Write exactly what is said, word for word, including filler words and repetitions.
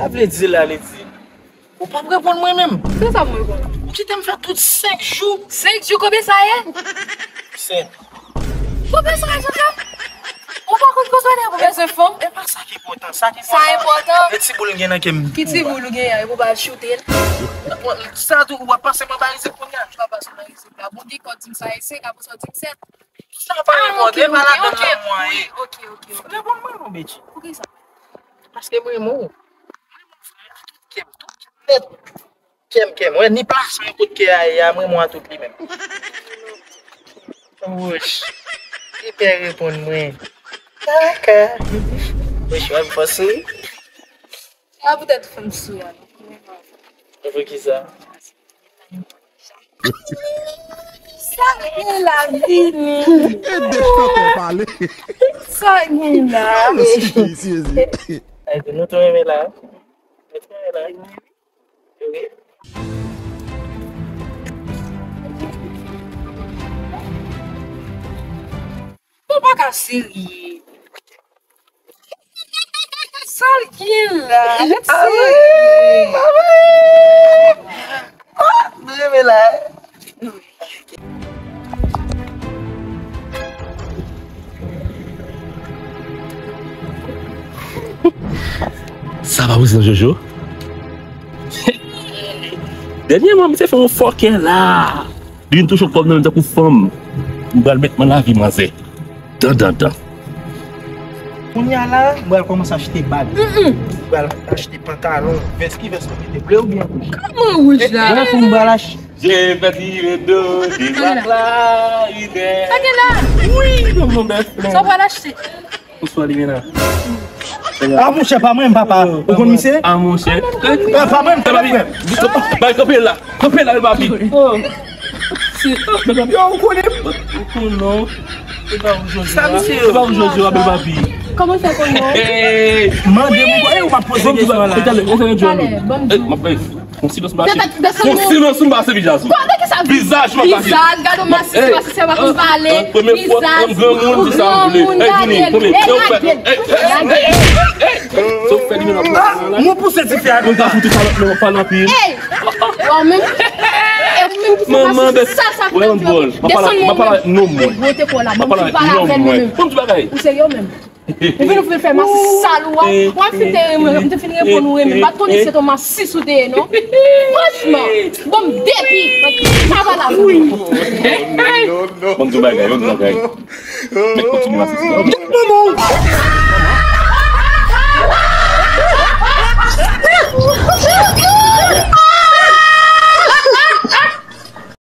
Sa vle di la, li di, ou p ap reponn mwen menm. Se sa mwen reponn. Ou kite m fè tout senk jou. Senk jou, konbyen sa ye? Sèt. Konbyen sa ye, Joseph? Ou pa konn konsone pou bezwen fanm? E pa sa ki enpòtan, sa ki enpòtan. Sa enpòtan. E ti boul gen nan ke m. Ki ti boul ou gen an, e pou ba choute l? Sa tou, w ap pase m anba rizik kounye a. Ou pa pase m anba rizik la. Bon, gen kòd di m sa e senk, apre sa w di m sèt. Sa pa enpòtan, e pa ladan nan mwen ye. Ok, ok, ok. Reponn mwen non, Betty. Poukisa? Paske m renmen w. M renmen w vre, a tout kè m, tout kè m nèt. Kè m, kè m. Wè, ni plasman kote kè a ye a, m renmen w a tout li menm. Wouch. Li pè reponn mwen. Kaka. Wouch, wè m fò souri. A poutèt ou fè m souri a non. E poukisa? Sa gen la vini. Ede chantè pale. Sa gen la. Sezi, sezi. Ay, nou tou renmen la. Nou tou renmen la. Wi. Ou pa ka serye. Sa l gen la? Ret serye. Ah, m renmen la. Sa pa prezidan Jojo? Dènyèman, misye fè yon fòkè la. Li vin touche kòb nan men m tankou fanm. M pral met mwen lavi manzè. Dan, dan, dan. Kounye a la, m pral kòmanse achte bag. M pral achte pantalon, vès, ki vès ou mete, ble oubyen wouj? Kòman wouj la? Wouj, m pral achte. Je vais dire do de la Claride. Sa gen la? Wi, non, non, bèf. Sa w pral achte? Bonswa, Limena. Ah, monchè, pa mwen, papa. Ou konn misye? Ah, monchè. Eh, pa mwen, pa mwen. Bay, kanpe la. Kanpe la, bèl papi. Oh. Yo, ou konnen? Ou konnen non. Se pa ou Jojo a. Sa misye yo? Se pa ou Jojo a, bèl papi. Kòman sa konnen? Mande mwen, eh, ou pa poze kesyon la. Talè, talè, talè. Fon silans m pase. Fon silans m pase, Bijazou. Vizaj mwen pase. Vizaj, gade w masisi, masisi, pa konn pale. Premye fwa, yon granmoun di sa m vle. Ey, vini, premye. Ey, ey, ey, ey. Sa w fè li menm ap pran la? Mwen pouse dife a konn ta foute salòp nan pale anpil. Ey! Ou menm, e ou menm ki fè masisi, sa, sa fè yon dwòl. Desann men. M ap pale ak nonm mwen. Gwo te kò la, m ap pale ak nonm mwen. Bon, m di bagay. Ou serye ou menm? Ou vin, ou vin fè masisi sal ou a. Ou ap fin te renmen, m te fin reponn ou renmen. M pa t konnen se ton masisi ou te ye non. Franchman, bon, m depi. Sa va la. Bon, m di bagay, bon, m di bagay. Mèt kontinye masisi. Manman w.